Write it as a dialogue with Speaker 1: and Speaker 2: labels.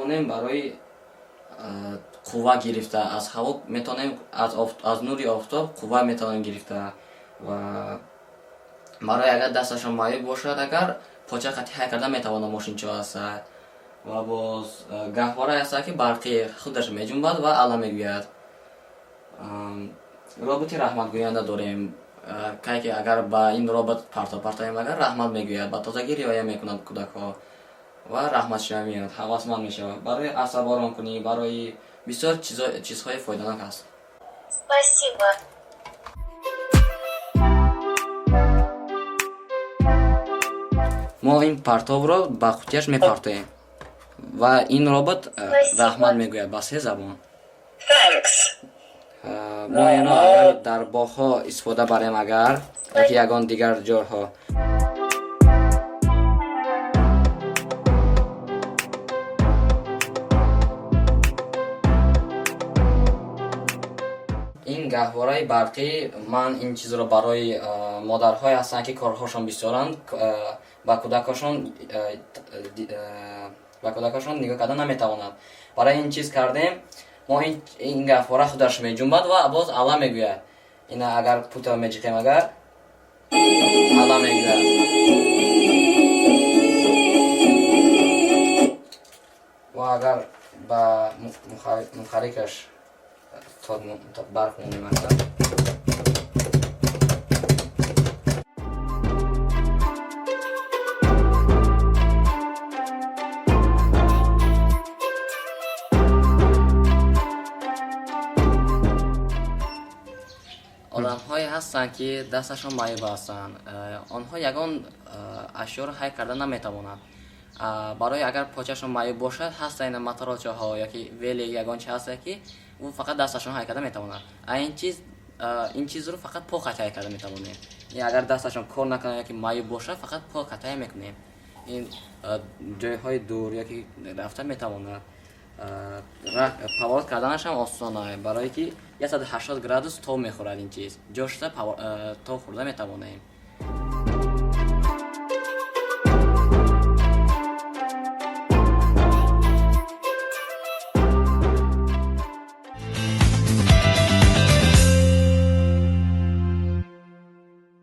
Speaker 1: Метавонем барои қувва гирифта аз ҳаво, метавонем аз нури офтоб қувва метавонем гирифта. Ва барои агар дасташон маъюб бошад, агар поча қатӣ ҳай карда метавонад мошинчо аста. Ва боз гаҳворае аста, ки барқи худаш меҷунбад ва алла мегӯяд. Роботи раҳматгӯянда дорем, кай ки агар ба ин робот парто партоем, агар раҳмат мегӯяд, ба тозагӣ риоя мекунад кӯдакҳо ва раҳматшава меояд, ҳавасманд мешавад. Барои асаборомкунӣ, барои бисёр чизҳои фоиданок аст.
Speaker 2: Спасибо.
Speaker 1: Мо ин партобро ба қутияш мепартоем ва ин робот раҳмат мегӯяд ба се забон.
Speaker 3: Thanks.
Speaker 1: Мо инро агар дар боғҳо истифода барем, агар яки ягон дигар ҷойҳо. Ин гаҳвораи барқӣ, ман ин чизро барои модарҳое ҳастанд, ки корҳошон бисёранд, ба кӯдакҳошон нигоҳ карда наметавонад. Барои ин чиз кардем мо. Ин гаҳвора худаш меҷунбад ва боз алла мегӯяд. Ина агар пута меҷиқем, агар алла мегӯяд. Ва агар ба мухаррикаш барқ монем, агар одамҳое ҳастанд, ки дасташон маъюб ҳастанд, онҳо ягон ашёро ҳай карда наметавонанд. Барои агар почашон маъюб бошад, ҳаста ина моторолчаҳо ёки велик, ягон чи ҳаста, ки ӯ фақат дасташон ҳай карда метавонад. А ин чиз, ин чизро фақат по қати ҳай карда метавонем. Агар дасташон кор накунад ёки маъюб бошад, фақат по қати ҳай мекунем. Ин ҷойҳои дур ёки рафта метавонад. Поворот карданашам осон, барое ки 180 градус тоб мехӯрад. Ин чиз ҷошта тоб хӯрда метавонем.